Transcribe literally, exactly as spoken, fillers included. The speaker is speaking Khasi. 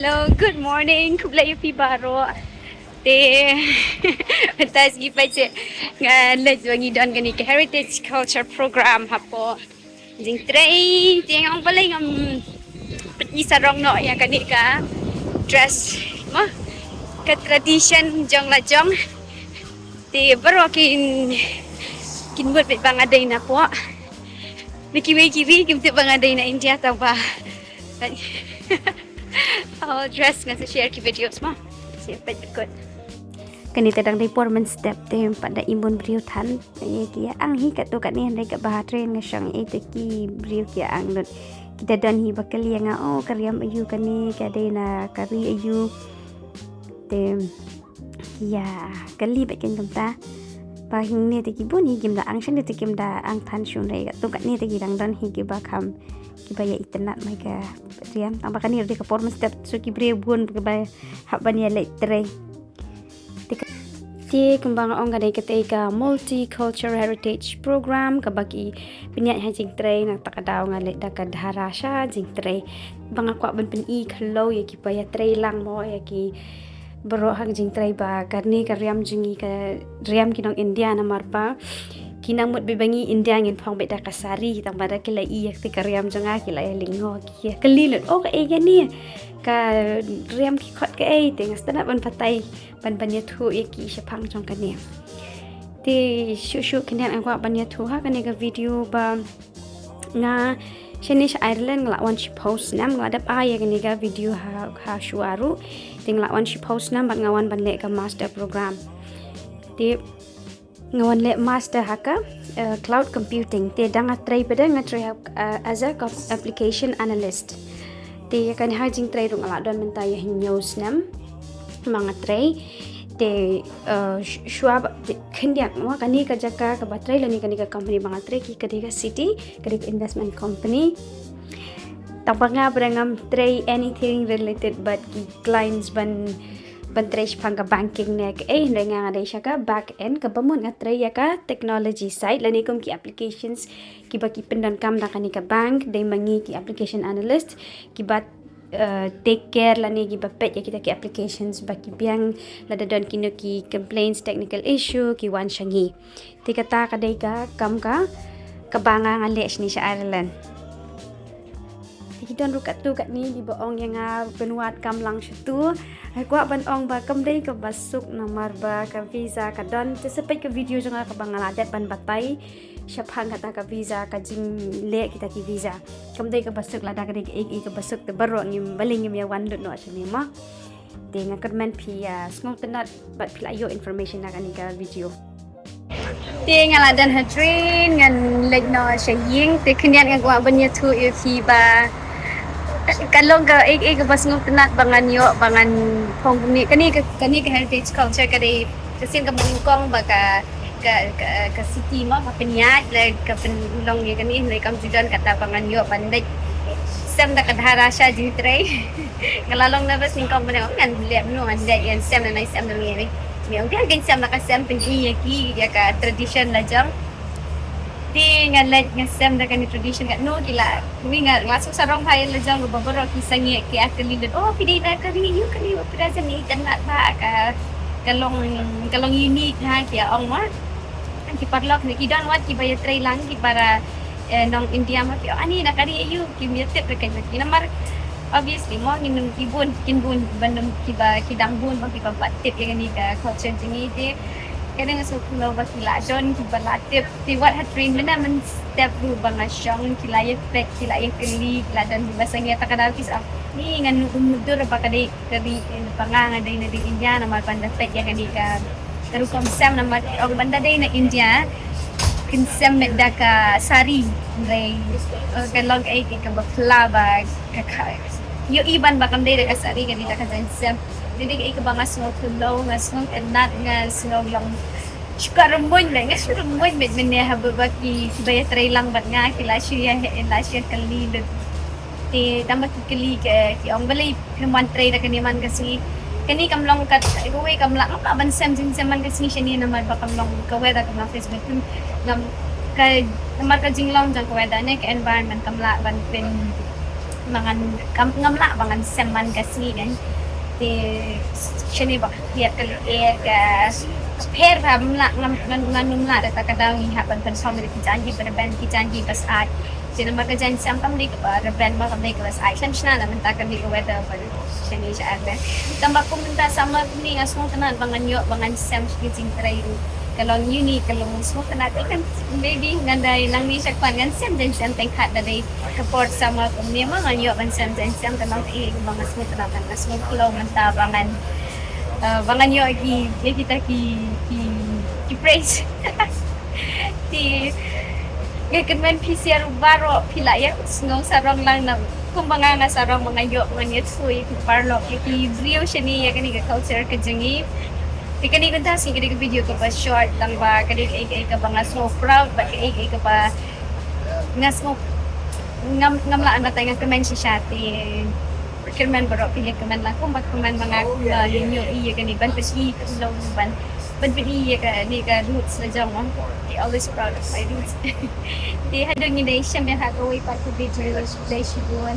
Hello, good morning. Khublei ïa phi baroh. Te mynta sngi peit seh nga leit ba ngi don kane ka Heritage Culture Program hapoh Jingtrei. Te nga ong balei ngam pyni sarong noh ïa kane ka dress mo, ka tradition jong la jong. Te baroh kin kin mut beit ba nga dei na pdeng. Na kiwei kiwei kim tip ba nga dei na India tang ba. Oh, dress nga sa share ki videos mo. Share peit kot. Kane te dang dei por mynstep te pat da im bun briew than. Ïa ki ïa ang hi katto katne hynrei kaba ha train nga shong ïa te ki briew ki ïa ang lut. Ki da don hi ba kylli ïa nga, oh ka riam aïu kane, ka dei na ka ri aïu. Te ki ïa kylli bad kin kumta. Ba hangne te ki bun hi kim da ang, shane te kim da ang than shuh hynrei katto katne te ki dang don hi kiba kham, kiba ïa itynnad ma ka riam. Tang ba kane ruh dei ka por mynstep, so ki briew bun kiba hap ban ïa leit trei. Te ka, te kumba nga ong ka dei katei ka Multicultural Heritage Program kaba ki pynïaid ha Jingtrei. Na kata ka daw nga leit da ka dhara sha Jingtrei ba nga kwah ban pyni khlem ïa kiba ïa trei lang mo, ïa ki baroh ha Jingtrei ba kane ka riam jong ngi, ka riam ki nong India, namar ba ki nang mut beit ba ngi India ngin phong beit da ka sari, tang ba da ki la i ïa kata ka riam jong nga ki la ïa lyngngoh, ki ïa kylli lut, oh kaei kane, ka riam ki khot kaei. Te nga sngewtynnat ban batai, ban ban ïathuh ïa ki shaphang jong kane. Te shuh shuh khyndiat nga kwah ban ïathuh ha kane ka video ba nga shane sha Ireland nga la wan shiphew snem, nga la dep ai ïa kane ka video ha, ha shuwa ruh. Te nga la wan shiphew snem bad nga wan ban leh ka master program. Te nga wan leh master ha ka, eh, cloud computing. Te da nga trei pat, da nga trei ha, eh, as a com-, application analyst. Te ïa kane ha Jingtrei ruh nga la don mynta ïa hynñiew snem ba nga trei. Te, eh, sh-, shuwa ba, te khyndiat mo, kane ka jaka kaba trei lane kane ka company ba nga trei ki, ka dei ka city, ka dei ka investment company. Tang ba nga pat ngam trei anything related bad ki clients ban, ban trei shaphang ka banking ne kaei, hynrei nga nga dei sha ka back end, kaba mut nga trei ïa ka technology side lane kum ki applications kiba ki pyndonkam da kane ka bank, dei ma ngi ki application analyst kiba, eh, take care lane kiba peit ïa kita ki applications ba ki biang, lada don kino ki complaints, technical issue, ki wan sha ngi. Te kata ka dei ka kam ka, kaba nga nga leh shane sha Ireland. Te ki don ruh katto katne kiba ong ïa nga, pynwad kam lang shatu. Nga kwah ban ong ba kam dei kaba suk namar ba ka visa ka don. Te sa peit ka video jong nga kaba nga la dep ban batai shaphang kata ka visa, ka jingleh kita ki visa. Kam dei kaba suk, lada ka dei kaei kaei kaba suk te baroh ngim, balei ngim ïa wan lut noh shane mo. Te nga kyrmen phi ïa sngewtynnad bad phi la ïoh information na kane ka video. Te nga la don ha train, ngan leit noh sha ïing. Te khyndiat nga kwah ban ïathuh ïa phi ba ka long kaei kaei kaba sngewtynnad ba ngan ïoh, ba ngan phong kumne. Kane ka, kane ka heritage culture ka dei ka sien kaba nyngkong ba ka, ka, ka, ka city mo ka pynïaid, lane ka pynlong ïa kane, hynrei kam ju don kata ba ngan ïoh ban leit sem da ka dhara sha Jingtrei. Nga la long nervous nyngkong ba ngan leh kumno, ngan leit, ngan sem, ngan sem da ngi. Me ong phi, ngan sem da ka sem, pyni ïa ki ïa ka tradition la jong. Te nga leit nga sem da kane tradition katno ki la, wi nga, nga sngewsarong bha ïa la jong, ba baroh ki sangeh, ki ïa kylli lut, oh phi dei na ka ri aïu kane, ba phi dei na ka ri aïu, ka long, ka long unique ha, ki ong ma. Ki paralok ne ki don wat kiba ïa trei lang, ki para, eh, nong India ma, ki ong ani na ka ri aïu, kim ïa tip re ka, namar obviously mo ngin, ki bun, kin bun ban nym, kiba, ki dang bun ba kiba pat tip ïa kane ka culture jong ngi. Te ka dei, nga sngewthuh ba ki la don kiba la tip. Te wat ha train mynne mynstep ruh ba nga shong, ki la ïa peit, ki la ïa kylli, ki la don kiba sangeh. Ta ka daw ki sa, ni ngan ym mutdur ba ka dei ka ri, eh, ba nga nga dei na ri India namar ban da peit ïa kane ka, ka rukom sem namar ong ban da dei na India kin sem met da ka sari, hynrei, eh, ka long kaei kaei kaba phylla ba ka, ka ïohi ban ba kam dei da ka sari, ka dei da ka jaiñsem. Te dei kaei kaba nga sngewthuh, nga sngewtynnad, nga sngew long shu ka rymmuiñ beit, nga shu rymmuiñ beit mynne haba ba ki, kiba ïa trei lang bad nga ki la shu ïa heh, la shu ïa kylli lut. Te tang ba ki kylli, ki ong balei phim wan trei da kane man ka sngi. Kane kam long ka, kawei kam lah, ngam lah ban sem jaiñsem man ka sngi shane namar ba kam long ka weather, kam long face beit. Ngam, ka, namar ka jinglong jong ka weather ne ka environment kam lah ban pyn, Ba ngan, ngam, ngam lah ba ngan sem man ka sngi, kan. Te shane ba ka pher ka lyer ka pher ba ngam lah, ngam, ngan, ngan ym lah da kata ka daw ngi hap ban pynshong ïa ki jaiñ hi ba rben, ki jaiñ hi ba syaid. Te namar ka jaiñ sem kam dei kaba rben, ma kam dei kaba syaid. Khlem shna na mynta ka dei ka weather ba shane sha ar ne. Tang ba kum mynta summer kumne nga sngewtynnat ba ngan ïoh ba ngan sem sha ki jingtrei ruh. Ka long uni, ka long sngewtynnat, te kan maybe ngan dei nangne sha khmat ngan sem jaiñ sem teng khat da dei ka por summer kumne ma ngan ïoh ban sem jaiñ sem, ka long kaei kaba nga sngewtynnat, nga sngewkhlaw mynta ba ngan, eh, ba ngan ïoh ki, ïa kita ki, ki, ki praise. Te nga kyrmen phi sha baroh, phi lah ïa sngew sarong lang na kumba nga, nga sarong ba nga ïoh ba ngan ïathuh ïa ki paralok, ïa ki briew shane ïa kane ka culture ka jong ngi. Te kane kumta sngi ka dei ka video kaba short tang ba ka dei kaei kaei kaba nga sngew proud bad kaei kaei kaba nga sngew ngam, ngam lah ban batai, nga kyrmen shisha. Te kyrmen baroh phi ïa kyrmen lang kumba kyrmen ma nga, kumba ïa ngi ïohi ïa kane ban pyni, ban, ban pyni ïa kane ka roots la jong nga. Te always proud of my roots. Te haduh ngin ïa shem ïa ha kawei pat ka video, dei shibun.